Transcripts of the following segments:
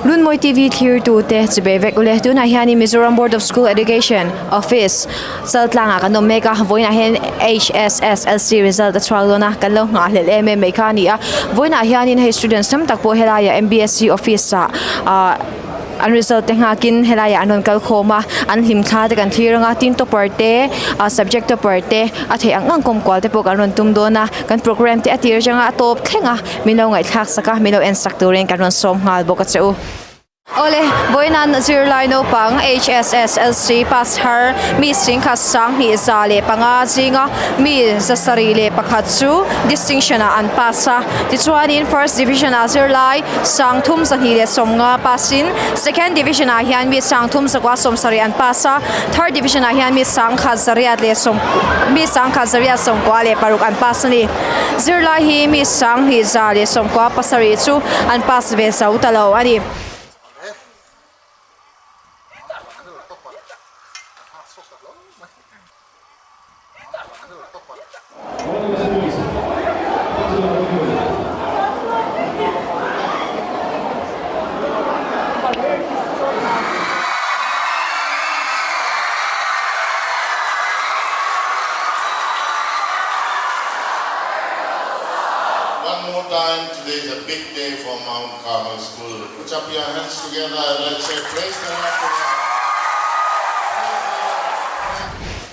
Runmawi TV thlir tu te chi be vek ule tunah hianin Mizoram Board of School Education Office Chaltlangah kan awm mek a vawiinah hian H_S_S_L_C result a chhuak dawn a kan lo nghah hlelh em em mai kha a ni a vawiinah hianin hei students tam tak pawh helaiah M_B_S_C office ah ahh an result te nghakin helaiah an rawn kal khawm a an hlim thla te kan thlir ang a tin topper te ah subject topper te a theih ang ang kawm kual te pawh kan rawn tum dawn a kan programme te a tir atanga a tawp thleng a min lo ngaihthlak sak a min lo en sak turin kan rawn sawm nghal bawk a che u. Awle, vawiin zirlai naupang HSSLC pass thar mi singkhat sanghnih 105 zinga mi 701 chu distinction ah an pass a. Tichuanin first division ah zirlai 3250 pass in second division ah hian mi 3970 an pass a, third division ah hian mi 1100 leh sawm mi 1896 an pass a ni. Zirlai hi mi 2197 chu an pass ve zo ta lo a ni. One more time, today is a big day for Mount Carmel School. Put up your hands together and let's say praise the Lord together.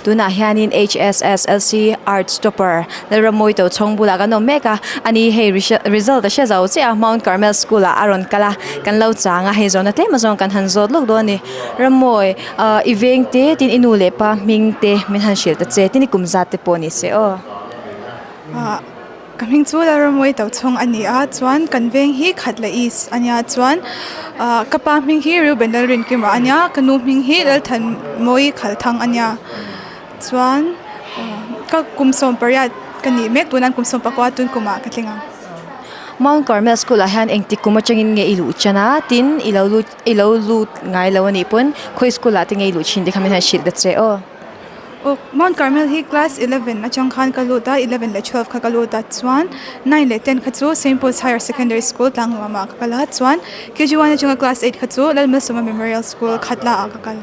Tunah hianin HSSLC Arts Topper Lalrammawi Tochhawng bulah kan awm mek a, ani hei result a hre zo chiah a, Mount Carmel School ah a rawn kal a, kan lo chang a, hei zawhna tlem azawng kan han zawt lawk dawn a ni. Rammawi ah i veng te tin i nu leh pa hming te min han hrilh ta che, tin i kum zat te pawh ni se aw. Ah ka hming chu Lalrammawi Tochhawng a ni a, chuan kan veng hi Khatla East a nia chuan ah ka pa hming hi Reuben Lalrinkima a nia, ka nu hming hi Lalthanmawi Khalthang a nia. Chuan ka kum 18 ka nih mek tuna kum 19 tun kumah ka tling ang. Mount Carmel School ah hian engtik kum atangin nge i luh chan a, tin i lo lut i lo lut ngai lo anih pawn khawi school ah te nge i luh thin te kha min han hrilh ta che aw. Aw Mount Carmel hi class 11 atang khan ka lut a, 11 leh 12 kha ka lut a, chuan 9 leh 10 kha chu Saint Paul's Higher Secondary School Tlangnuam ah ka kal a, chuan KG1 atanga class 8 kha chu Lalmalsawma Memorial School Khatla ah ka kal.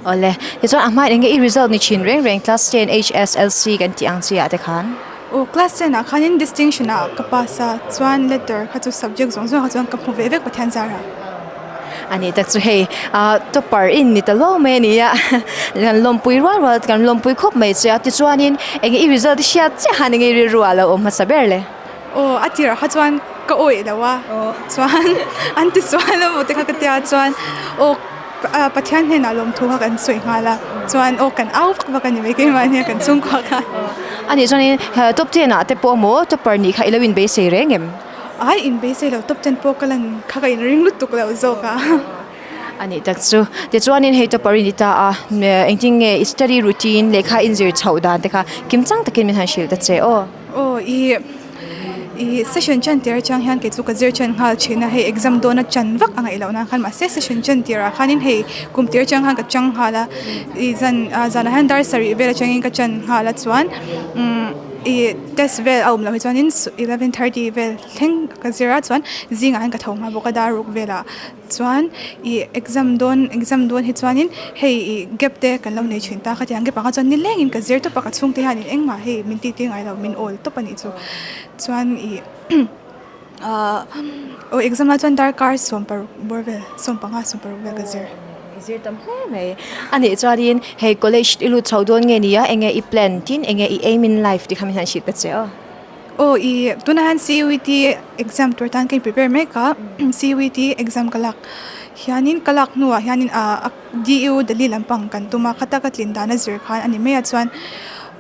Awle, tichuan a hmain enge i result ni thin reng reng class 10 HSLC kan tih ang chi ah te khan? Aw class 10 ah khanin distinction ah ka pass a, chuan letter kha chu subject zawng zawng ah chuan ka hmu ve vek Pathian zarah. Ani tak chu hei ah topper in ni ta lo mai a ni a, kan lawmpui rual rual kan lawmpui khawp mai che a, tichuanin enge i result i hriat chiah han enge i rilru ah lo awm hmasa ber le? Aw a tirah kha chuan ka awih lo a, chuan an ti sual emaw te kha ka tia chuan aw Pathian hnenah lawmthu kha kan sawi nghal a, chuan aw kan au vak vak a ni mai keimahni a kan chhungkua kha. Ani chuanin top 10 ah te pawh emaw topper nih kha i lo inbeisei reng em? Ai inbeisei lo top 10 pawh ka lan kha ka inring lutuk loh zawk a. Ani tak chu tichuanin hei topper i ni ta a, engtin nge i study routine lehkha inzir chhoh dan te kha kimchang takin min han hrilh ta che aw. Aw i i session chan tir atang hian kei chu ka zir chan nghal thin a hei exam dawn a chan vak a ngaih loh nan khan mahse session chan tirah khanin hei kum tir atang khan ka chang nghal a i zan ah zanah hian dar sarih vel atangin ka chan nghal a chuan umm i test vel a awm loh hi chuanin 11:30 vel thleng ka zir a chuan zingah hian ka tho nghal bawk a dar ruk velah. Chuan ih exam dawn exam dawn hi chuanin hei ih gap te kan lo nei thin ta khatiang gap ah kha chuan nilengin ka zir tawp a ka chhungte hianin engmah hei min tih tir ngai lo min awl tawp a nih chu chuan ih ah aw exam ah chuan darkar 16 bawr vel 15 16 vel ka zir. Zir tam hle mai a nih chuanin hei college i lut chho dawn nge nia enge i plan tin enge i aim in life tih kha min han hrilh ta che aw. Aw i tunah hian CUET exam tur tan ka in prepare mek a CUET exam ka lak hianin ka lak hnuah hianin ah DU Delhi lampang kan tum a khata ka tlin dan a zir khan a ni mai a chuan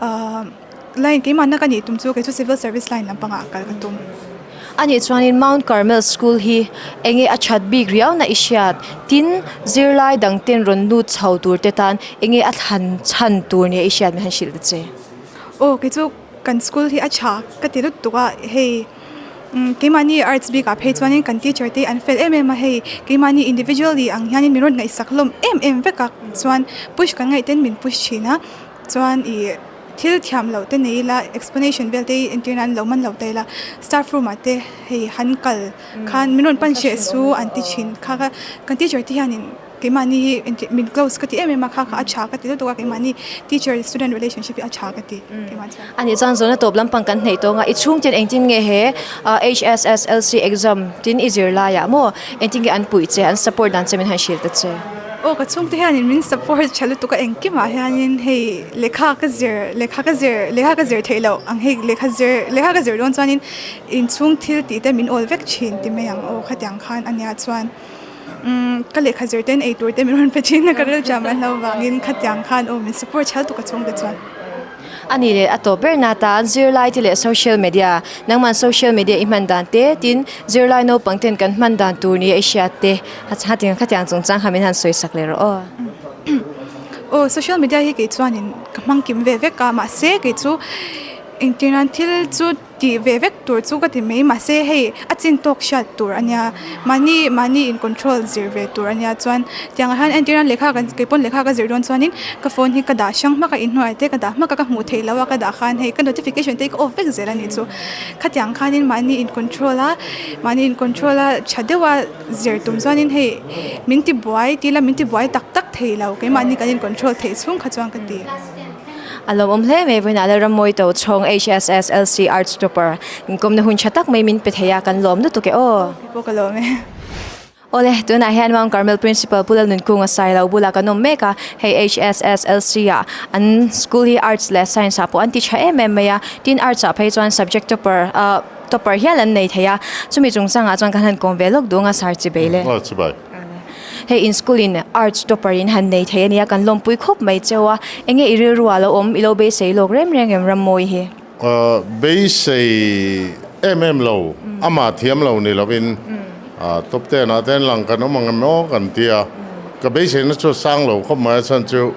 ah line keimahna ka nih tum chu kei chu civil service line lampangah kal ka tum. A nih chuanin Mount Carmel School hi enge a that bik riau na i hriat tin zirlai dang ten rawn lut chho tur te tan enge a thlan chhan tur nia i hriat min han hrilh ta che. Aw kei chu. Kan school hi a tha ka ti lutuk a hei keimahni arts bik ah phei chuanin kan teacher te an fel em em a hei keimahni individually ang hianin min rawn ngaihsak hlawm em em vek a chuan push kan ngaih ten min push thin a chuan ih. Thil thiam loh te nei ila explanation vel te hi entir nan lo man lo ta ila staff room ah te hei han kal khan min rawn pan hreh su an ti thin kha kha kan teacher te hianin keimahni hi entir min close ka ti em em a kha kha a tha ka ti lutuk a keimahni teacher student relationship hi a tha ka ti keimah chuan. A nih chuan zawhna tawp lampang kan hneih tawng a i chhungten engtin nge he HSSLC exam tin i zir laiah maw Engtin nge an puih che, an support dan che min han hrilh ta che? Aw ka chhungte hianin min support tha lutuk a, engkimah hianin hei lehkha ka zir, lehkha ka zir, lehkha ka zir theih loh ang hei lehkha zir, lehkha ka zir dawn chuanin inchhung thil tih te min awl vek thin ti mai ang aw khatiang khan a nia chuan umm ka lehkha zir ten eitur te min rawn pe thin a ka rilṭam an lo vangin khatiang khan aw min support tha lutuk a chhungte chuan. A nih leh a tawp ber na tan zirlai te leh social media, nangman social media i hman dan te tin zirlai naupang ten kan hman dan tur nia i hriat te khatiang khatiang chungchang kha min han sawi sak leh rawh aw. Aw social media hi kei chuanin ka hmang kim ve vek a mahse kei chu engtir nan thil chu Tih ve vek tur chu ka ti mai mahse hei a chin tawk hriat tur a nia mahni mahni in control zir ve tur a nia chuan tiang ah hian entir nan lehkha kan kei pawn lehkha ka zir dawn chuanin ka phone hi ka dah hrang hmak a inhnuai te ka dah hmak a ka hmuh theih loh a ka dah khan hei ka notification te hi ka off vek zel a nih chu khatiang khanin mahni in control a mahni in control a tha deuh a zir tum chuanin hei min ti buai ti ila min ti buai tak tak thei lo keimahni kan in control theih chhung kha chuan ka ti. A lawmawm hle mai vawiinah Lalrammawi to chhawng HSSLC Arts Topper inkawmna hun tha tak mai min pe thei a kan lawm lutuk e aw. Kei pawh ka lawm e. Awle, tunah hian Mount Carmel Principal Pu Lalnunkunga Sailo bulah kan awm mek a, hei HSSLC ah an school hi Arts leh Science ah pawh an ti tha em em mai a, tin Arts ah phei chuan subject topper ah topper hial an nei thei a, chumi chungchangah chuan kan han kawm ve lawk duang a sir chibai le. Aw chibai. Hei in school in arts topper in han nei thei ania kan lawmpui khawp mai cheu a, enge i rilru ah lo awm i lo beisei lawk rem reng em Rammawi hi? Beisei em em lo, amah thiam lo ni lovin top ten ah ten lang kan awm ang em aw kan ti a, ka beiseina chu a sang lo khawp mai a chhan chu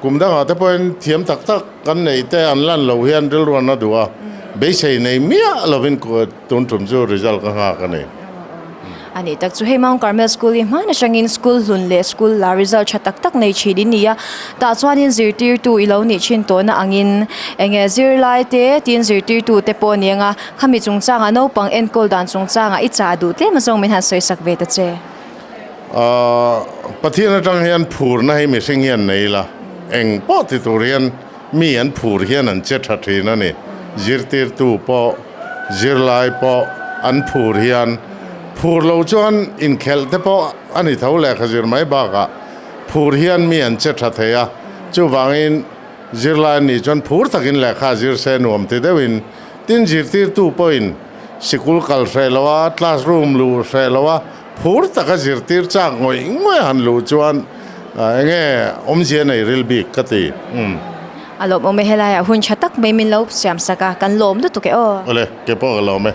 kum dangah te pawhin thiam tak tak kan neih te an lan loh hian rilru an a duh a, beisei nei miah lovin tun tum chu result ka nghak a ni. A nih tak chu hei Mount Carmel School hi hman atangin school hlun leh school la result tha tak tak nei thin in ni a, tah chuanin zirtirtu i lo nih thin tawhna angin enge zirlai te tin zirtirtu te pawh a ni anga khami chungchangah naupang enkawl dan chungchangah i chah duh tlem azawng min han sawi sak ve ta che. Ahh Pathian atang hian phurna hi mihring hian nei ila eng pawh ti tur hian mi an phur hian an che tha thin a ni. Zirtirtu pawh, zirlai pawh an phur hian phur lo chuan inkhelh te pawh a ni tho lehkha zir mai bakah phur hian mi an che tha thei a. Chuvangin zirlai an nih chuan phur takin lehkha zir se nuam ti deuhin tin zirtirtu pawhin sikul kal hreh lo a, classroom luh hreh lo a, Phur taka zirtir chak ngawih ngawih han luh chuan enge awmzia nei ril bik ka ti. Umm. A lawmawm e helaiah hun tha tak mai min lo siam sak a, kan lawm lutuk e aw. Awle, ke pawh ka lawm e.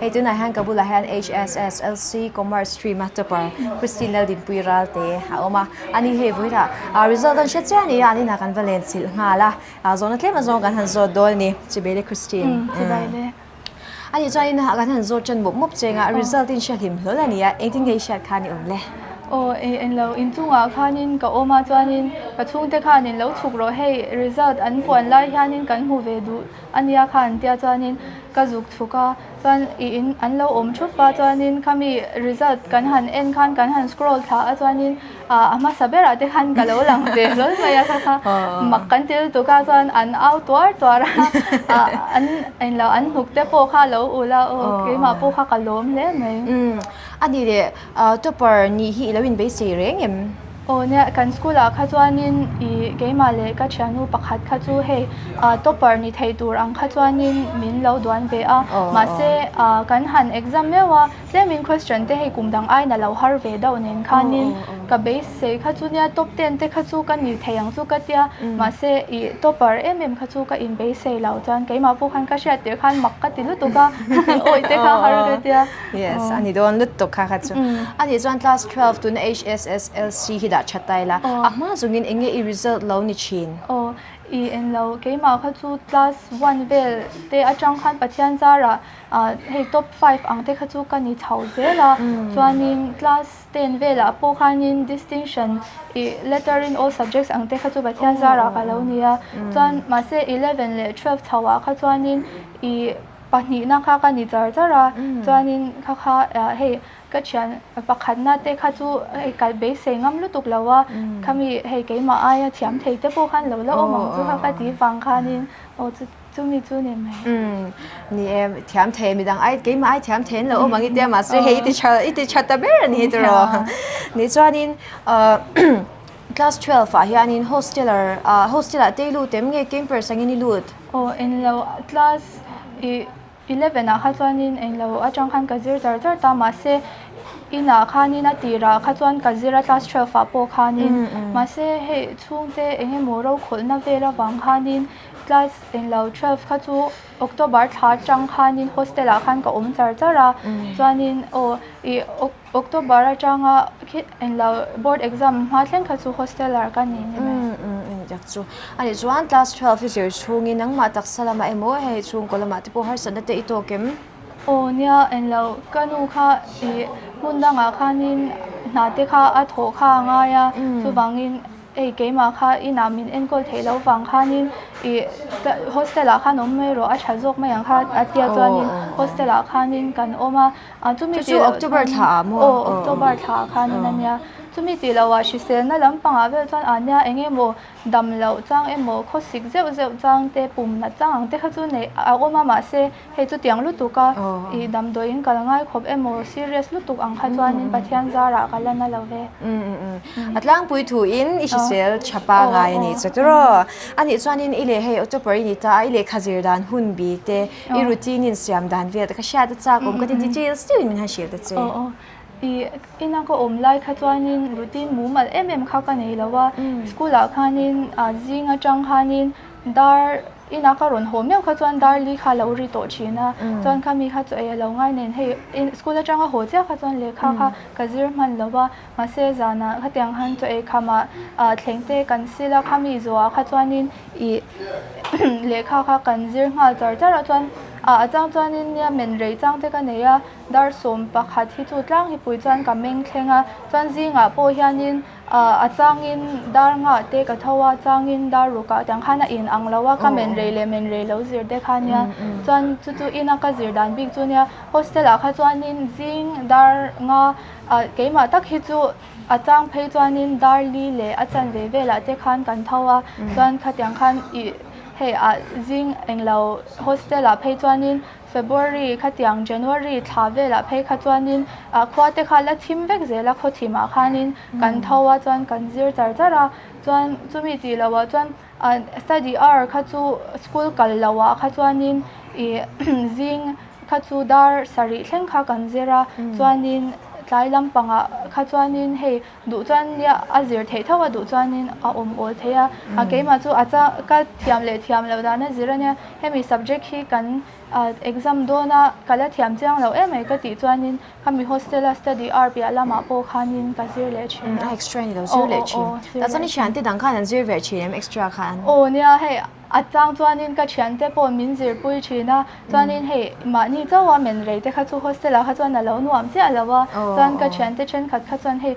Hei tunah hian ka bulah hian HSSLC Commerce Stream a topper Christine Laldinpui Ralte a awm a, ani hei vawilah result an hre chiah a ni a, an inah kan va len chilh nghal a, zawhna tlem azawng kan han zawt dawn a ni. Chibele Christine. Chibele. A nih chuan in kan han zawt tan mup mup cheng a, result in hria hlim hlawl a ni a, engtin nge i hriat khan i awm le? Aw ei englo inchungah khanin ka awm a chuanin ka chhungte khanin lo chhuk rawh hei result an puan lai hianin kan hmu ve duh a nia kha an tia chuanin ka zuk chhuk a chuan i in an lo awm thup a chuanin khami result kan han en khan kan han scroll thla a chuanin ah a hmasa berah te khan ka lo lang ve hlawl mai a kha kha mak kan ti lutuk a chuan an au tuar tuar a ah an englo an hnuk te pawh kha a lo ul a aw keimah pawh kha ka lawm hle mai. Umm a ni leh ah topper nih hi i lo inbeisei reng em? Aw nia kan school ah kha chuanin ih keimah leh ka thiannu pakhat kha chu hei ah topper ni thei tur ang kha chuanin min lo duan ve a mahse ah kan han exam meuh a Tlemin question te hei kum dang aiin a lo har ve deuh nen khanin ka beisei kha chu nia top ten te kha chu ka ni thei ang chu ka tia mahse ih topper em em kha chu ka in beisei lo chuan keimah pawh khan ka hriat tirh khan mak ka ti lutuk a awi te kha har ka tia. Yes a ni dawn lutuk kha kha chu a nih chuan class 12 tuna HSSLC hi dah that ta ila a hma zawngin eng nge i result lo ni thin? Aw. Aw i englo keimah kha chu class one vel te atang khan Pathian zarah ah hei top five ang te kha chu ka ni chho zel a chuanin class ten velah pawh khanin distinction ih letter in all subjects ang te kha chu Pathian zarah ka lo ni a chuan mahse eleven leh twelve chho ah kha chuanin ih pahnihna kha ka ni char char a chuanin kha kha ah hei Ka thian pakhatna te kha chu hei kal beisei ngam lutuk lo a, khami hei keimah aia thiam thei te pawh khan lo la awm ang chu kha ka ti vang khanin aw chu chumi chu ni mai. Umm ni e, thiam thei midang ai keimah ai thiam thei an lo awm ang i tia mahse hei i ti tha i ti tha ta ber a ni tiraw. Ni chuanin ah class 12 ah hianin hosteler ah hostel ah te i lut em nge campers angin i lut? Aw englo class ih 11 ah kha chuanin englo atang khan ka zir char char ta mahse inah khanin a tirah kha chuan ka zir a class 12 ah pawh khanin mahse hei chhungte eng emaw ro khawlhna vel avang khanin class englo 12 kha chu October thla atang khanin hostel ah khan ka awm char char a chuanin aw ih October atanga khi englo board exam hma thleng kha chu hosteler ka ni ni mai. Umm umm tak chu. Ani chuan class 12 i zir chhungin nangmah taksa lamah emaw hei chhungkaw lamah te pawh harsatna te i tawk em? Aw nia englo ka nu kha ih hmun dangah khanin hna te kha a thawh kha a ngai a chuvangin Hei keimah kha inah min enkawl theih loh vang khanin ih hostel ah khan awm mai rawh a tha zawk mai ang kha a tia chuanin hostel ah khanin kan awm a chumi tih loh October thla ah maw aw October thla ah khanin a nia chumi tih loh ah hriselna lampangah vel chuan ah nia eng emaw dam loh chang emaw khawsik zeuh zeuh chang te pum nat chang ang te kha chu neih a awm a mahse Hei chu tiang lutuk a, ih damdawiin kal ngai khawp emaw serious lutuk ang kha chuanin Pathian zarah ka la na lo ve. A tlangpui thuin i hrisel tha pangai a nih chu tiraw? A nih chuanin i leh hei October i ni ta a, i lehkha zir dan hun bi te, i routine in siam dan vel te kha hriat a chak awm ka ti details deuhin min han hrilh ta che. Ih ina ka awm lai kha chuanin routine mumal em em kha ka nei lo a, school ah khanin zing atang khanin dar Inah ka rawn haw meuh kha chuan Darli kha a lo ri tawh thin a, chuan kha mi kha chu ei a lo ngai nen hei school atanga haw chiah kha chuan lehkha kha ka zir hman lo va, mahse zanah khatiang khan chaw ei khamah thleng te kan sil a, khami zawhah kha chuanin ih lehkha kha kan zir nghal char char a, chuan a chang chuanin nia men rei chang te ka nei a, dar 11 hi chu tlang hi pui chuan ka meng thleng a, chuan zingah pawh hianin A changin dar ngah te ka tho a, changin dar rukah tiang khan a in ang lo a, ka men rei leh men rei lo zir te kha nia. Chuan chu chu ina ka zir dan bik chu nia, hostel ah kha chuanin zing dar nga keimah tak hi chu a chang phei chuanin dar li leh a chanve velah te khan kan tho a, chuan khatiang khan ih hei ah zing englo hostel ah phei chuanin February khatiang January thla velah phei kha chuanin ah khua te kha la thim vek zel a khaw thimah khanin kan tho a chuan kan zir char char a chuan chumi tih loh ah chuan ah study hour kha chu school kal loh ah kha chuanin ih zing kha chu dar sarih thleng kha kan zir a chuanin tlai lampangah kha chuanin hei duh chuan nia a zir theih tho a duh chuanin a awm awl thei a a keimah chu a chang ka thiam leh thiam loh dan a zir ania hemi subject hi kan exam dawn a ka la thiam chiang loh em mai ka tih chuanin khami hostel a study hour piah lamah pawh khanin ka zir leh thin a extra ni lo zir leh thin tah chuan i thiante dang khan an zir ve thin em extra khan aw nia hei A chang chuanin ka thiante pawh min zirpui thin a, chuanin hei mahni chauha men rei te kha chu hostel ah kha chuan a lo nuam chiah lo a, chuan ka thiante thenkhat kha chuan hei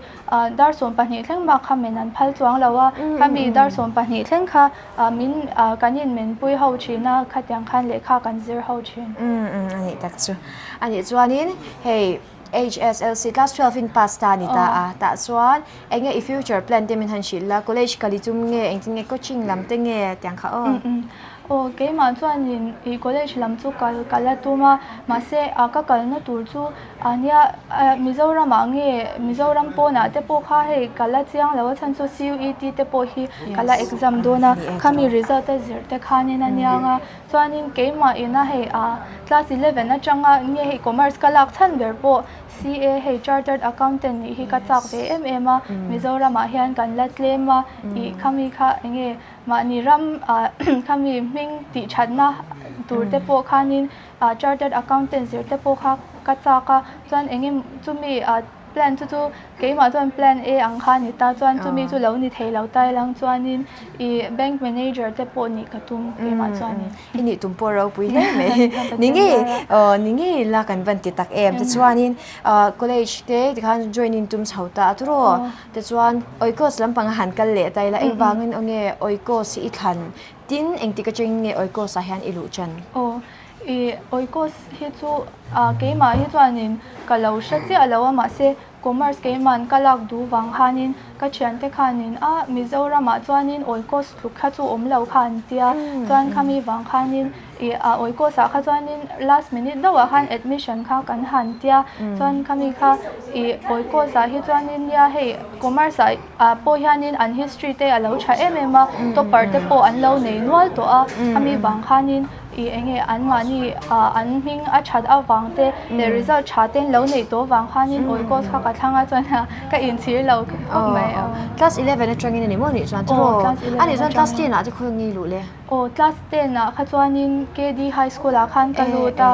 dar 12 thleng bak kha men an phal chuang lo a, khami dar 12 thleng kha min kan in menpui ho thin a, khatiang khan lehkha kan zir ho thin. Umm a nih tak chu. A nih chuanin hei HSLC class 12 in pass ta a ni ta a, tah chuan eng nge i future plan te min han hrilh la, college kal i tum nge, engtin nge coaching lam te nge tiang kha aw. Aw keimah chuanin i college lam chu kal ka la tum a, mahse a ka kalna tur chu a nia Mizoram ah nge Mizoram pawnah te pawh kha hei ka la chiang lo a chhan chu CUET te pawh hi ka la exam dawn a, khami result a zir te khanin a niang a. Chuanin keimah ina hei ah class 11 atanga nge hei commerce ka lak chhan ber pawh CA hei chartered accountant nih hi ka chak ve em em a, Mizoram ah hian kan la tlem a, ih khami kha enge mahni ram ah khami hming tih thatna tur te pawh khanin ah chartered accountant zir te pawh kha ka chak a, chuan enge chumi ah. plan chu chu keimah chuan plan A ang kha a ni ta chuan chumi chu lo ni thei lo ta ilang chuanin ih bank manager te pawh nih ka tum keimah chuanin. I nih tum pawh ropui hle mai. Ni ngei aw ni ngei la kan van ti tak em tichuanin ah college te tikhan join in tum chho ta a turaw tichuan Oikos lampang a han kal leh ta ila engvangin aw nge Oikos hi i thlan tin engtik atangin nge Oikos ah hian i luh tan? Aw ih Oikos hi chu ah keimah hi chuanin ka lo hre chiah lo a mahse Commerce keiman ka lak duh vang khanin ka thiante khanin a Mizoramah chuanin Oikos tluk kha chu awm lo kha an tia chuan khami vang khanin ih a Oikos ah kha chuanin last minute deuhah khan admission kha kan han tia chuan khami kha ih Oikos ah hi chuanin nia hei Commerce ah ah pawh hianin an history te a lo tha em em a topper te pawh an lo nei nual tawh a khami vang khanin Ih eng nge anmahni ah an hming a that avang te leh result tha te an lo neih tawh avang khanin Oikos kha ka thlang a chuan ka inchhir lo khawp mai. Class 11 atangin a ni maw nih chuan tiraw? A nih chuan class 10 ah te khawi nge luh le? Aw class 10 ah kha chuanin KD High School ah khan ka lut a,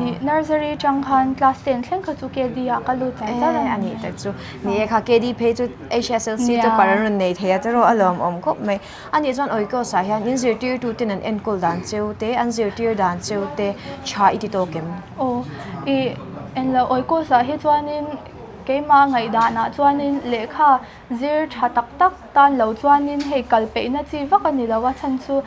ih nursery atang khan class 10 thleng kha chu KD ah ka lut char char a ni. A nih tak chu. Ni e kha KD phei chu HSLC te par an rawn nei thei a tiraw a lawmawm khawp mai. A nih chuan Oikos ah hian in zirtirtu ten an enkawl dan cheu te, an zirtir dan cheu te tha i ti tawk em? Aw, i englo Oikos ah hi chuanin keimah ngaihdan ah chuanin lehkha zir tha tak tak tan lo chuanin hei kal peihna chi vak a ni lo a chhan chu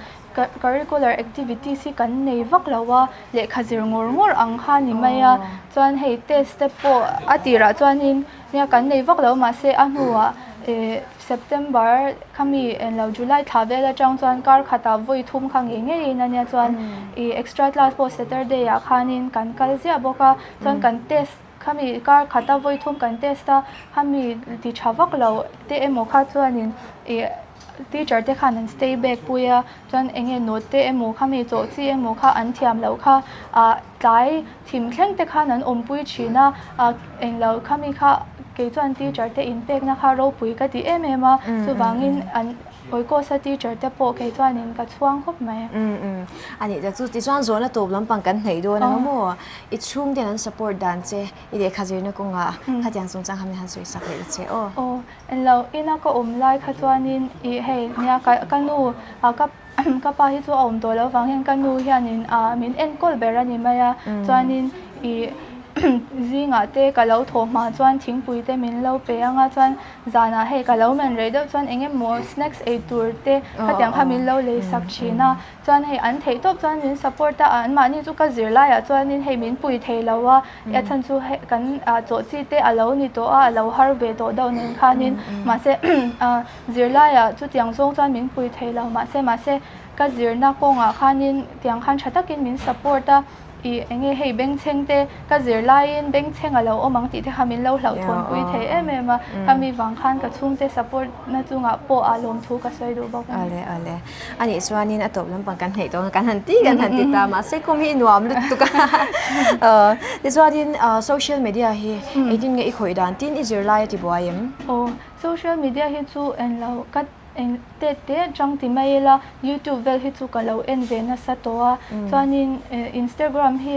curricular activities hi kan nei vak lo a, lehkha zir ngawr ngawr ang kha a ni mai a, chuan hei test te pawh a tirah chuanin nia kan nei vak lo mahse a hnuah ih September khami englo July thla vel atang chuan kar khatah vawi thum kha ngei ngeiin a nia chuan ih extra class pawh Saturday ah khanin kan kal ziah bawk a chuan kan test khami kar khata vawi thum kan test a khami ti tha vak lo te emaw kha chuanin ih teacher te khan an stay back pui a chuan eng nge note te emaw khami chawh chi emaw kha an thiam loh kha ah tlai thim thleng te khan an awmpui thin a ah englo khami kha kei chuan teacher te inpekna kha ropui ka ti em em a chuvangin an Oikos a teacher te pawh kei chuanin ka chhuang khawp mai. Umm umm a nih tak chu tichuan zawhna tawp lampang kan hnaih dawn ang maw i chhungten an support dan che i lehkha zirna kawngah khatiang chungchang kha min han sawi sak leh ta che aw. Aw englo ina ka awm lai kha chuanin ih hei nia ka ka nu ah ka Ka pa hi chu a awm tawh loh vang hian ka nu hianin ah min enkawl ber a ni mai a, chuanin ih zingah te ka lo thawh hma chuan thingpui te min lo pe ang a, chuan zanah hei ka lo men rei deuh chuan eng emaw snacks ei tur te khatiang kha min lo lei sak thin a, chuan hei an theih tawp chuan min support a, anmahni chu ka zir laiah chuanin hei min pui thei lo a, a chhan chu hei kan ah chawh chi te a lo ni tawh a, a lo har ve tawh deuh nen khanin mahse ah. Zirlaiah chutiang zawng chuan min pui thei lo mahse mahse ka zirna kawngah khanin tiang khan tha takin min support a, ih eng nge hei bengchheng te ka zirlaiin bengchheng a lo awm ang tih te kha min lo hlauhthawn pui thei em em a, khami vang khan ka chhungte support na chungah pawh a lawmthu ka sawi duh bawk a ni. Awle awle a nih chuanin a tawp lampang kan hneih tawh ang kan han ti kan han ti ta mahse kum hi nuam lutuk a tichuanin social media hi engtin nge i khawih dan tin i zirlai a ti buai em? Aw Social media hi chu en lo ka eng tet te atang ti mai ila youtube vel hi chu ka lo en ve nasa tawh a chuanin instagram hi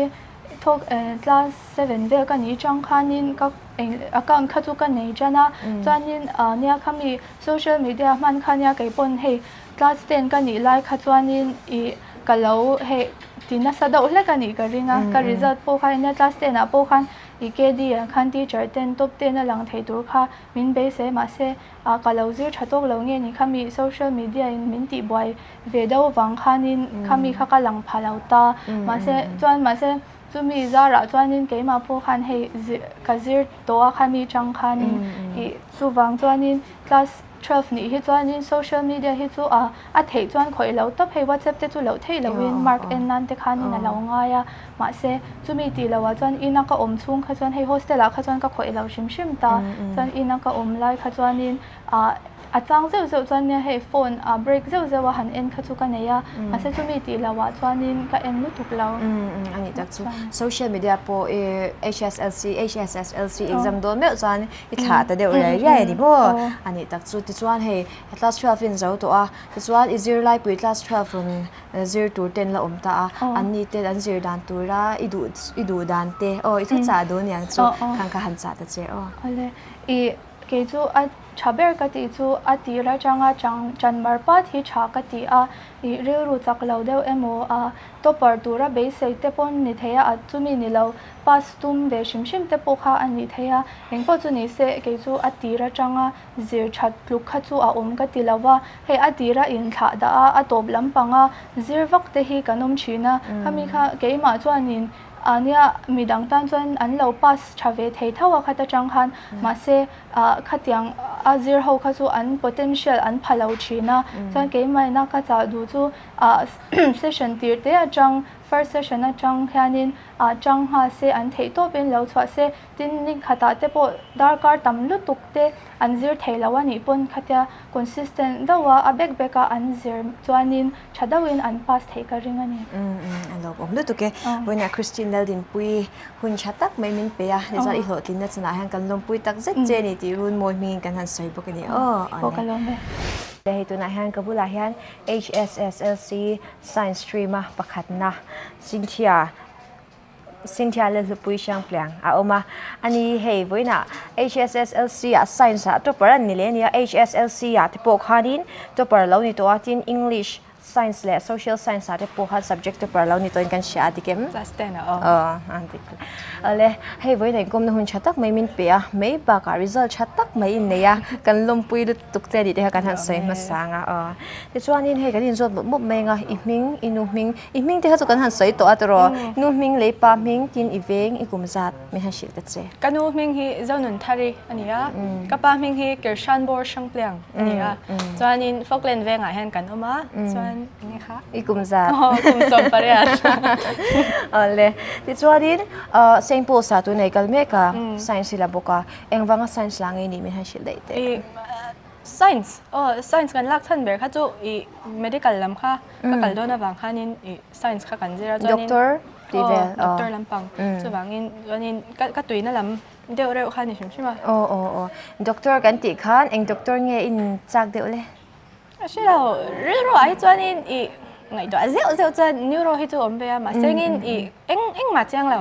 thawk class seven vel ka nih atang khanin ka eng account kha chu ka nei tan a chuanin nia khami social media hman kha nia kei pawn hei class ten ka nih lai kha chuanin ih ka lo hei ti nasa deuh hlek a nih ka ring a ka result pawh kha nia class ten ah pawh khan ih K D ah khan teacher ten top ten a lang thei tur kha Min beisei mahse ah ka lo zir tha tawk lo nge ni khami social media in min tih buai ve deuh vang khanin khami kha ka lang pha lo ta mahse chuan mahse chumi zarah chuanin keimah pawh khan hei ka zir tawh a khami chang khanin ih chuvang chuanin class 12 nih hi chuanin social media hi chu a a theih chuan khawih lo tawp hei whatsapp te chu loh theih loin mark en nan te khanin a lo ngai a. Mahse, chumi tih loh ah chuan ina ka awm chhung kha chuan hei hostel ah kha chuan ka khawih lo hrim hrim ta. Chuan ina ka awm lai kha chuanin ah A chang zeuh zeuh chuan nia hei phone a break zeuh zeuh a han en kha chu ka nei a, mahse chumi tih loh ah chuanin ka en lutuk lo. A nih tak chu. Social media pawh i HSLC, HSSLC exam dawn meuh chuan i thlah ta deuh riai riai a ni maw? A nih tak chu. Tichuan hei class 12 in zo tawh a, tichuan i zirlaipui class 12 rawn zir tur ten la awm ta a, an ni ten an zir dan tura i duh i duh dan te aw i thuchah duh aniang chu khan kha han chah ta che aw. Awle i kei chu a tha ber ka tih chu a tir atanga chang chan mar pat hi tha ka ti a, i rilru chak lo deuh emaw a topper tura beisei te pawn ni thei a, a chumi ni lo pass tum ve hrim hrim te pawh kha a ni thei a, engpawh chu ni se kei chu a tir atanga Zir that tluk kha chu a awm ka ti lo va, hei a tira inthlah dah a, a tawp lampanga zir vak te hi kan awm thin a, khami kha keimah chuanin ah nia midang tan chuan an lo pass tha ve thei tho a khat atang khan mahse ah khatiang a zir ho kha chu an potential an pha lo thin a, chuan keimahina ka chah duh chu ah session tir te atang first session atang hianin ah chang nghal se an theih tawpin lo chhuah se. Tin, ni khatah te pawh darkar tam lutuk te an zir thei lo a nih pawn khatia consistent deuh a, a bek bek a an zir chuanin tha deuhin an pass theih ka ring a ni. Umm umm a lawmawm lutuk e. Vawiinah Christine Laldinpuii hun tha tak mai min pe a, tichuan i hlawhtlinna chunah hian kan lawmpui tak zet che a ni tih Runmawi hmingin kan han sawi bawk a ni aw. Aw ka lawm e. Hei tunah hian ka bulah hian HSSLC Science stream a pakhatna Cynthia Cynthia leh Hlupui Hriangpliang a awm a, ani hei vawiinah HSSLC ah Science ah topper an ni leh a nia, HSLC ah te pawh khanin topper lo ni tawh a, tin English, Science leh Social Science ah te pawh khan subject topper lo ni tawhin kan hria a dik em? Class 10 ah aw. Aw a dik. Awle hei vawiinah inkawmna hun tha tak mai min pe a, mai bakah result tha tak mai in nei a, kan lawmpui lutuk che tih te kha kan han sawi hmasa ang a aw. Tichuanin hei kan inzawt mawp mawp mai ang a, i hming, i nu hming, I hming te kha chu kan han sawi tawh a tiraw? Nu hming lei pa hming tin i veng i kum zat min han hrilh ta che. Ka nu hming hi Zonun Thari a ni a, ka pa hming hi Kirshanbor Hrangpliang a ni a, chuanin Falkland vengah hian kan awm a, chuan enge kha? I kum zat. Aw kum 18. Awle, tichuanin Saint Paul's ah tunei kal mek a, Science i la bawk a, engvanga Science la ngei nih min han hrilh daih teh. Science, aw science kan lak chhan ber kha chu i medical lam kha ka kal dawn avang khanin i science kha kan zir a chuanin Doctor tih vel aw doctor lampang chuvangin chuanin ka ka tuina lam deuh reuh kha a ni hrim hrim a. Aw aw aw doctor kan tih khan eng doctor nge in chak deuh le? A hre lo rilru ah hi chuanin i ngaihtuah zeuh zeuh chuan neuro hi chu awm ve a mahse engin i eng engmah chiang lo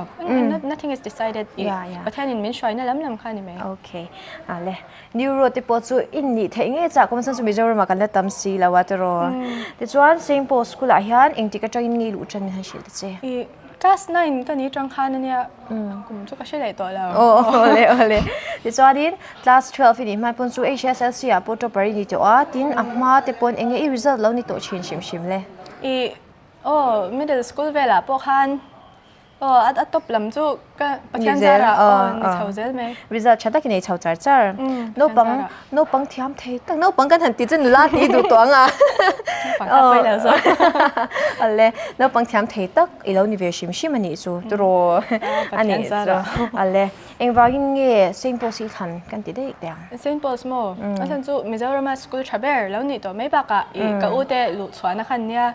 nothing is decided i Pathianin min hruaina lam lam kha a ni mai. Okay ale Neuro te pawh chu in nih theih ngei chah kawm chuan chu Mizoram ah kan la tam si lo a tiraw. Tichuan Saint Paul School ah hian engtik atangin nge i luh tan min han hrilh ta che. I class 9 ka ni tang khan ania kum chu ka hre leh tawh lo. Aw awle awle. Tichuanin class 12 i nih hma pawn chu HSLC ah pawh topper i ni tawh a tin a hma te pawn enge i result lo ni tawh thin hrim hrim le. I aw middle school velah pawh khan Aw, a top lam chu ka Pathian zarah aw ni chho zel mai. Result tha takin ei chho char char. Naupang, naupang thiam thei tak, naupang kan han ti chu nula tih duh tawh ang a. Naupang kha pawi lo zawk. Ale, naupang thiam thei tak i lo ni ve hrim hrim a nih chu tiraw. A nih chu. Ale, engvangin nge Saint Paul's hi thlan kan ti daih teh ang? Saint Paul's maw? A chhan chu Mizorama school tha ber lo nih tawh mai bakah i ka u te luhchhuahna khan nia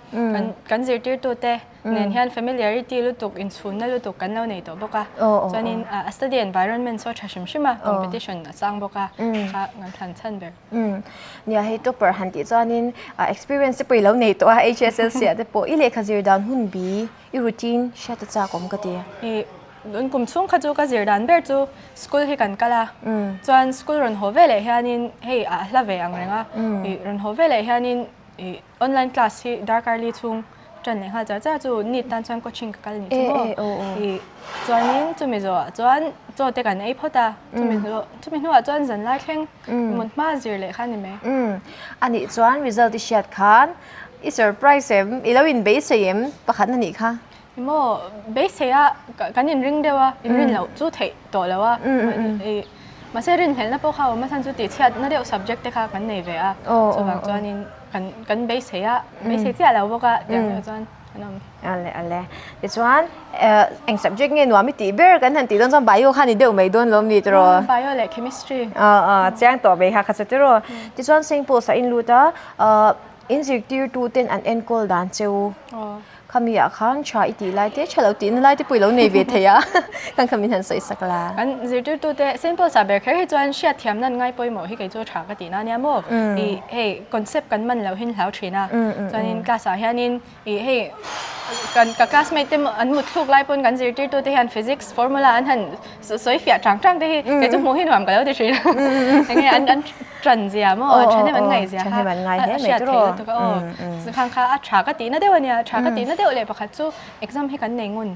kan zirtirtute nen hian familiarity lutuk, inchhunna lutuk kan lo nei tawh bawk a. Chuanin a study environment saw tha hrim hrim a, competition a sang bawk a, kha kan thlan chhan ber. Nia hei topper han tih chuanin experience te pawh i lo nei tawh a, HSLC ah te pawh i lehkha zir dan hun bi, i routine hriat a chak awm ka ti. I tun kum chhung kha chu ka zir dan ber chu school hi kan kal a, chuan school rawn haw veleh hianin hei a hla ve ang reng a, i rawn haw veleh hianin i Online class hi darkar li chhung tan leh nghal char char chu NEET tan chuan coaching ka kal ni chu maw. I chuanin chumi zawhah chuan chaw te kan ei phawt a, chumi hnu chumi hnuah chuan zan lai thleng mut hma zir leh kha a ni mai. A nih chuan result i hriat khan i surprise em? I lo inbeisei em? Pakhat na nih kha. Ni maw beisei a kan inring deuh a, inrin loh chu theih tawh lo a. I mahse rinhlelhna pawh kha a awm a chhan chu tihchhiatna deuh subject te kha kan nei ve a, chuvang chuanin kan kan beisei a, beisei chiah lo bawk a tiang deuh chuan. an awm. Ale ale. Tichuan eng subject nge nuam i tih ber kan han tih dawn chuan bio kha ni deuh mai dawn lawm ni tiraw? Bio leh chemistry. Chiang tawh mai kha kha chu tiraw. Tichuan Saint Paul's ah in lut a, in zirtirtu ten an enkawl dan cheu. Khami ah khan tha i tih lai te, tha lo tihna lai te pawh i lo nei ve thei a, kan kha min han sawi sak la. Kan zirtirtu te Saint Paul's ah ber kher hi chuan hriat thiamna an ngai pawimawh hi kei chu tha ka tihna ania maw? I hei concept kan man loh hin hlau thin a, chuanin class ah hianin i hei kan ka classmate te an mut thluk lai pawn kan zirtirtu te hian physics formula an han sawi fiah chang chang te hi kei chu hmuh hi nuam ka lo ti thin a, enge an an Ṭan zia maw? Ṭhahnem an ngaih zia kha a hriat theih lutuk a aw. Khang kha a ṭha ka tihna deuh a nia, ṭha ka tihna deuh leh pakhat chu exam hi kan nei ngun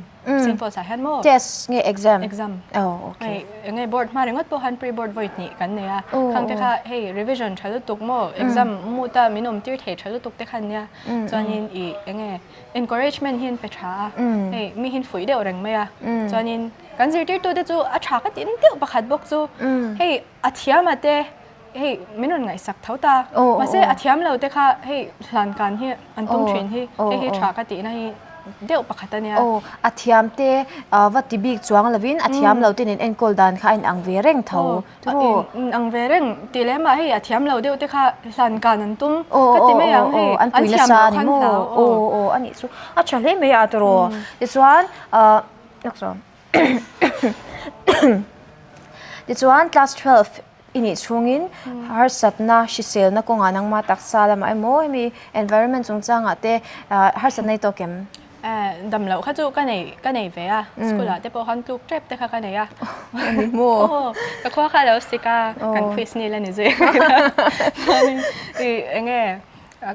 Saint Paul's ah hian maw? Test nge exam? Exam. Oh, okay. Hei enge board hma ringawt pawh khan pre-board vawi hnih kan nei a. Khang te kha hei revision ṭha lutuk maw? Exam mut a min awm tir thei ṭha lutuk te khan nia. Chuanin ih enge encouragement hi an pe ṭha a. Hei mi hi an fuih deuh reng mai a. Chuanin kan zirtirtute chu a ṭha ka tihna deuh pakhat bawk chu hei A thiam a te hei min rawn ngaihsak tho ta. Mahse a thiam lo te kha hei hlan kan hi an tum thin hi hei hi tha ka tihna hi deuh pakhat a nia. Aw a thiam te va ti bik chuang lovin a thiam lo te nen enkawl dan kha a inang ve reng tho. Aw inang ve reng tih leh mah hei a thiam lo deuh te kha hlan kan an tum ka ti mai ang hei an thiam lo khan hlau. Aw aw a nih chu a tha hle mai a tawrh tichuan Tichuan class 12 i nih chhungin harsatna hriselna kawngah nangmah taksa lamah emaw hemi environment chungchangah te harsatna i tawk em? Dam loh kha chu ka nei ka nei ve a, school ah te pawh khan tluk tep te kha ka nei a. Ani maw? Ka khua kha lo sik a, kan quiz ni la ni zui. Chuanin enge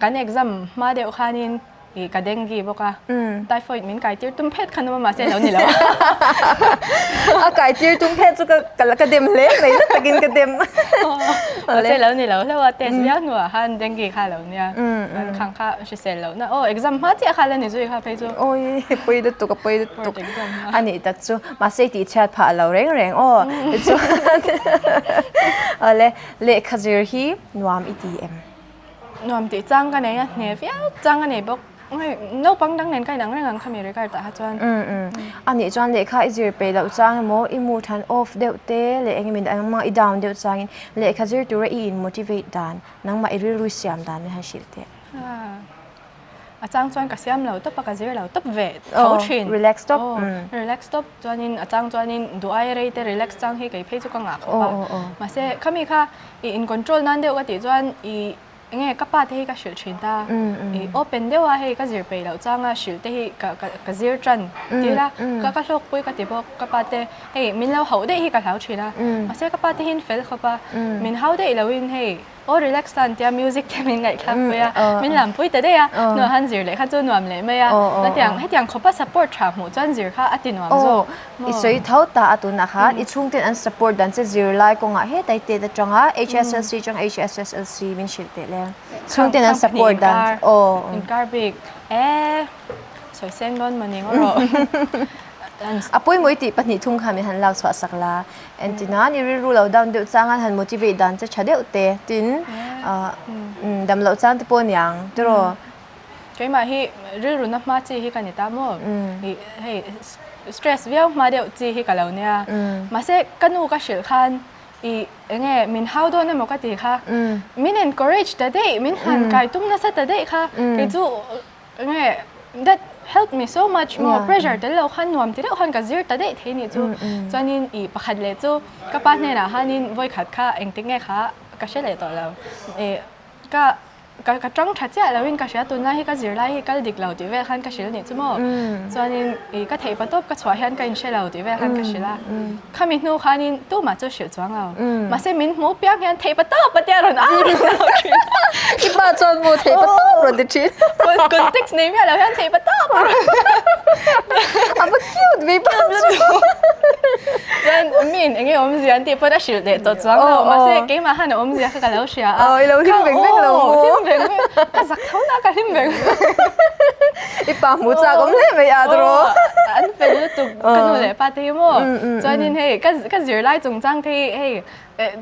kan exam hma deuh khanin I ka dengue bawk a, typhoid min kai tir tum phet kha numa mahse lo ni lo. A kai tir tum phet chu ka ka dem hle mai na takin ka dem. Mahse lo ni lo hlauh a test viau hnuah khan dengue kha lo nia. Khang kha hrisel lo na aw exam hma chiah kha la ni zui kha phei chu. Oi pawi lutuk a pawi lutuk a nih tak chu mahse i tih chhiat phah lo reng reng aw. Tichuan awle lehkha zir hi nuam i ti em? Nuam tih chang ka nei a, hne viau chang a nei bawk. Naupang dang nen ka inang reng ang khami regard ah kha chuan. A nih chuan lehkha i zir peih loh chang emaw, i mood han off deuh te leh eng emaw nangmah i down deuh changin lehkha zir tura i in motivate dan, nangmah i rilru siam dan hi han hrilh teh. A chang chuan ka siam lo tawp a, ka zir lo tawp ve tho thin. Relax tawp. Relax tawp chuanin a chang chuanin duh ai rei te relax chang hi kei phei chu ka ngah khawp a. Mahse khami kha i in control nan deuh ka tih chuan i enge ka pa te hi ka hrilh thin ta. I open deuh a hei ka zir peih loh changa hrilh te hi ka ka zir tan tir a, ka ka hlawkpui ka ti bawk ka pa te hei min lo hauh daih hi ka hlau thin a. Mahse ka pa te hi fel khawp a, min hau daih loin hei Aw relax ta an tia music te min ngaihthlak pui a, min lam pui ta daih a, hnuah han zir leh kha chu nuam leh mai a, hetiang hetiang khawpa support tha hmuh chuan zir kha a ti nuam zawk. I sawi tho ta a tunah khan i chhungten an support dan che zir lai kawngah hetai tet atanga HSLC atanga HSSLC min hrilh teh le. Chhungten an support dan aw. Inkar bik e sawi seng dawn mawni ngaw rawh. A pawimawh i tih pahnih thung kha min han lak chhuah sak la. Entina ni rilru lo down deuh chang an han motivate dan che tha deuh te tin dam loh chang te pawh aniang tiraw. Keimah hi rilru na hma chi hi ka ni ta maw hei stress viau hma deuh chi hi ka lo nia mahse ka nu ka hrilh khan i enge min hau dawn emaw ka ti kha min encourage ta daih min han kai tum nasa ta daih kha kei chu Nge that help me so much maw pressure tel lo khan nuam ti deuh khan ka zir ta daih thei nih chu chuanin ih pakhat leh chu ka pa hnenah khanin vawi khat kha engtik nge kha ka hre leh tawh lo ih ka ka tang tha chiah loin ka hria tunlai hi ka zir lai hi kal dik lo tih vel khan ka hrilh nih chu maw chuanin ih ka theih patawp ka chhuah hian ka inhre lo tih vel khan ka hrilh a khami hnu khanin tumah chu hrilh chuang lo mahse min hmuh piang hian theih patawp a tia rawn au reng lo thin I pa chuan maw theih patawp rawn ti thin. Context nei miah lo hian theih patawp a rawn A va cute ve pa chu. Chuan miin enge awmzia an tih pawn a hrilh leh tawh chuang lo mahse keimah khan a awmzia kha ka lo hria a. Aw i lo hlim veng veng lo maw. Hlim veng veng ka zak tho na ka hlim veng veng. I pa hmu chak awm hle mai a tiraw. An fel lutuk ka nu leh pa te hi maw. Chuanin hei ka zirlai chungchang te hi hei.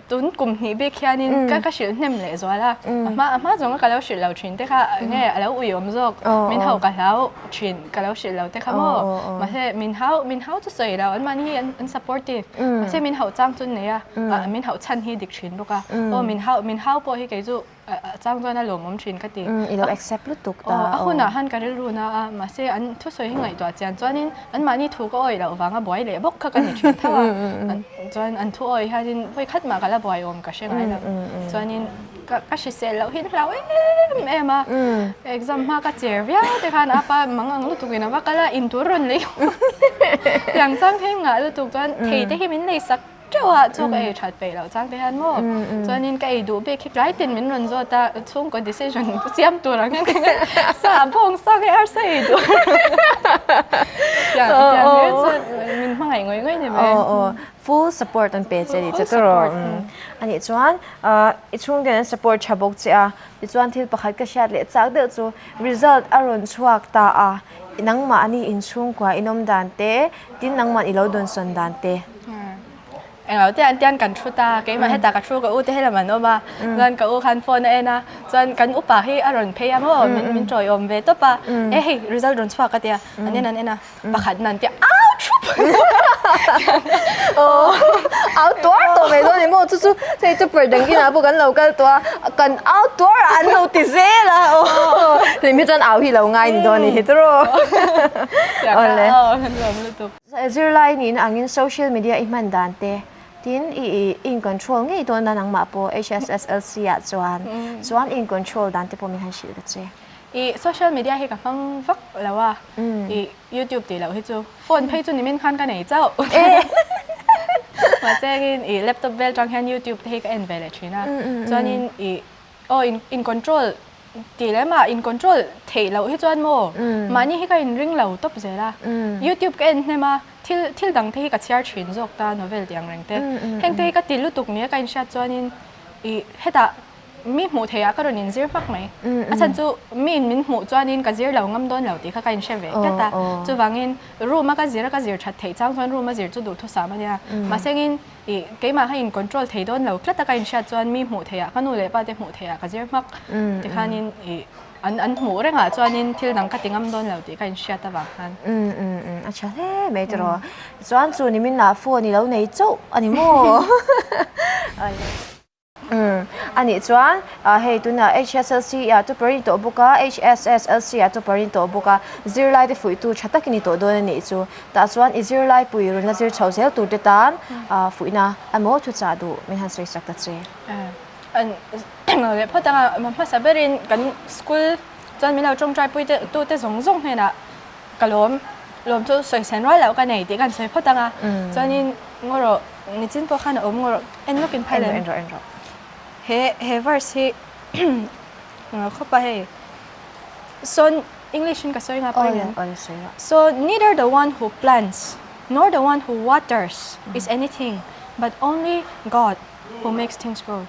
Tun kum hnih bik hianin ka ka hrilh hnem leh zual a, a hma a hma zawnga ka lo hrilh lo thin te kha nge a lo uiawm zawk, min hau ka hlau thin ka lo hrilh lo te kha maw, mahse min hau min hau chu sawi lo anmahni hi an supportive, mahse min hauh chang chu an nei a, min hauh chhan hi dik thin bawk a, aw min hau min hau pawh hi kei chu A chang chuan a lawmawm thin ka ti. I lo accept lutuk ta. A hunah han ka rilru na a, mahse an thusawi hi ngaihtuah chian chuanin anmahni thu ka awih loh vanga buai leh bawk kha ka ni thin tho a. Chuan an thu awih hianin vawi khat mah ka la buai awm ka hre ngai lo. Chuanin ka hrisel loh hi hlau em em a, exam hma ka cher viau te khan a pa mang ang lutukin a va kal a, intur rawn lei tiang chang hi ngah lutuk chuan thei te hi min lei sak Teuh ah chaw ka ei that peih loh chang te hian maw chuanin ka ei duh bik hi tlai tin min rawn zawt a chhungkaw decision siam tur ang hian ka ngai sa a bawng sa nge arsa ei duh tiang tiang hi chuan min hmangaih ngawih ngawih ni mai. Aw aw full support an pe che ni che tawrh anih chuan i chhungten an support tha bawk che a tichuan thil pakhat ka hriat leh chak deuh chu result a rawn chhuak ta a nangmahni inchhungkua inawm dan te tin nangmah i lo dawnsawn dan te. Englo te an tian kan thu ta, keimah hetah ka thu ka u te helam an awm a, chuan ka u khan phone a en a, chuan kan upa hi a rawn phei a maw min tawiawm ve tawp a, e hei result rawn chhuak a tia, an en an en a, pakhat nan tia au thup Aw au tuar tawh mai dawn ni maw chu chu hei chu per dang inah pawh kan lo kal tawh a, kan au tuar a an lo ti zel a aw hlim hi chuan au hi lo ngai ni dawn ni hi tawrh awle. Aw kan lawm lutuk. Zirlai nihna angin social media i hman dan te tin i in control ngei dawn a nangmah pawh HSSLC ah chuan chuan in control dan te pawh min han hrilh ta che. I social media hi ka hmang vak lo a, i YouTube tih loh hi chu phone phei chu nimin khan ka nei chauh. Mahse in i laptop vel tang hian YouTube te hi ka en ve leh thin a, chuanin i Aw in in control tih leh mah in control theih loh hi chuan maw mahni hi ka in ring lo tawp zel a youtube ka en hnem a thil thil dang te hi ka chhiar thin zawk ta novel tih ang reng te heng te hi ka ti lutuk nia ka inhriat chuanin ih hetah mi hmuh theih ah ka rawn in zir hmak mai a chhan chu mi in min hmuh chuanin ka zir lo ngam dawn lo tih kha ka inhre ve tlat a chuvangin room a ka zir a ka zir that theih chang chuan room a zir chu duhthusam a nia mahse engin Ih, keimah kha in control thei dawn lo tlat a ka inhriat chuan mi hmuh theih ah ka nu leh pa te hmuh theih ah ka zir hmak tikhanin ih an an hmuh reng ah chuanin thil dang ka ti ngam dawn lo tih ka inhriat avang khan. Um um um a tha hle mai tiraw. Chuan chu nimin ah phone i lo nei chauh a ni maw? Umm anih chuan hei tunah HSLC ah topper in tawh bawk a, HSSLC ah topper in tawh bawk a, zirlai te fuihtu tha takin i tawh dawn a nih chu. Tah chuan i zirlai pui rawn la zir chho zel tur te tan fuihna emaw thuchah duh min han sawi sak ta che. Leh phawt anga hmasa berin kan school chuan min lo tawngtai pui te tu te zawng zawng hnenah ka lawm lawm chu sawi sen rual loh ka nei tih kan sawi phawt anga chuanin ngaw rawh nichin pawh khan a awm ngaw rawh en lawkin phal em en rawh en rawh he he verse hi ngaw khawp a hei sawn English in ka sawi nga pawh hian so neither the one who plants nor the one who waters is anything but only God who makes things grow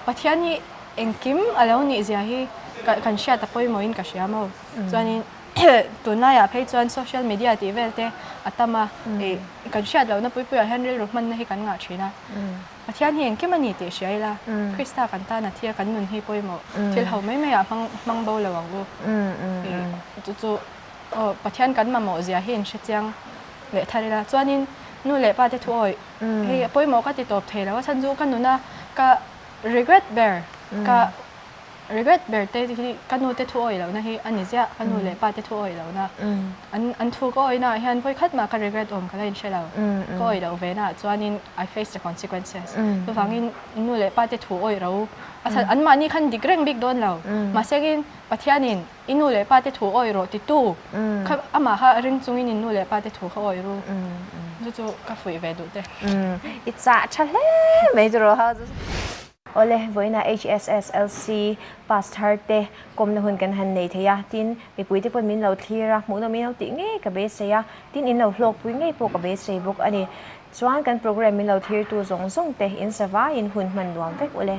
Pathian hi engkim a lo nih zia hi kan hriat a pawimawhin ka hria maw chuanin Tunlaiah phei chuan social media tih vel te a tam a, ih kan hriat lohna pui puiah hian rilru hmanna hi kan ngah thin a. Pathian hi engkim a ni tih hria ila, Krista kan tan a thi a, kan nun hi pawimawh thil ho mai maiah hmang hmang bo lo ang u. Ih chu chu aw Pathian kan mamawh zia hi inhre chiang leh thar ila. Chuanin nu leh pa te thu awih hei a pawimawh ka ti tawp thei lo a chhan chu ka nuna ka regret ber ka Regret ber te hi ka nu te thu awih lohna hi a ni ziah, ka nu leh pa te thu awih lohna. An an thu ka awihnaah hian vawi khat mah ka regret awm ka la inhre lo. Ka awih loh ve naah chuanin I face the consequences. Chuvangin nu leh pa te thu awih ro a chhan anmahni khan dik reng bik dawn lo. Mahsengin Pathianin i nu leh pa te thu awih rawh titu kha amah kha ring chungin in nu leh pa te thu kha awih ru. Chu chu ka fuih ve duh te. I chah tha hle mai chu rawh. Awle, vawiinah HSSLC pass thar te kawmna hun kan han nei thei a, tin, mipuite pawn min lo thlir a, hmuhnawm in lo tih ngei ka beisei a, tin, in lo hlawkpui ngei pawh ka beisei bawk a ni. Chuan kan program min lo thlirtu zawng zawng te in savaiin hun hman nuam vek ule.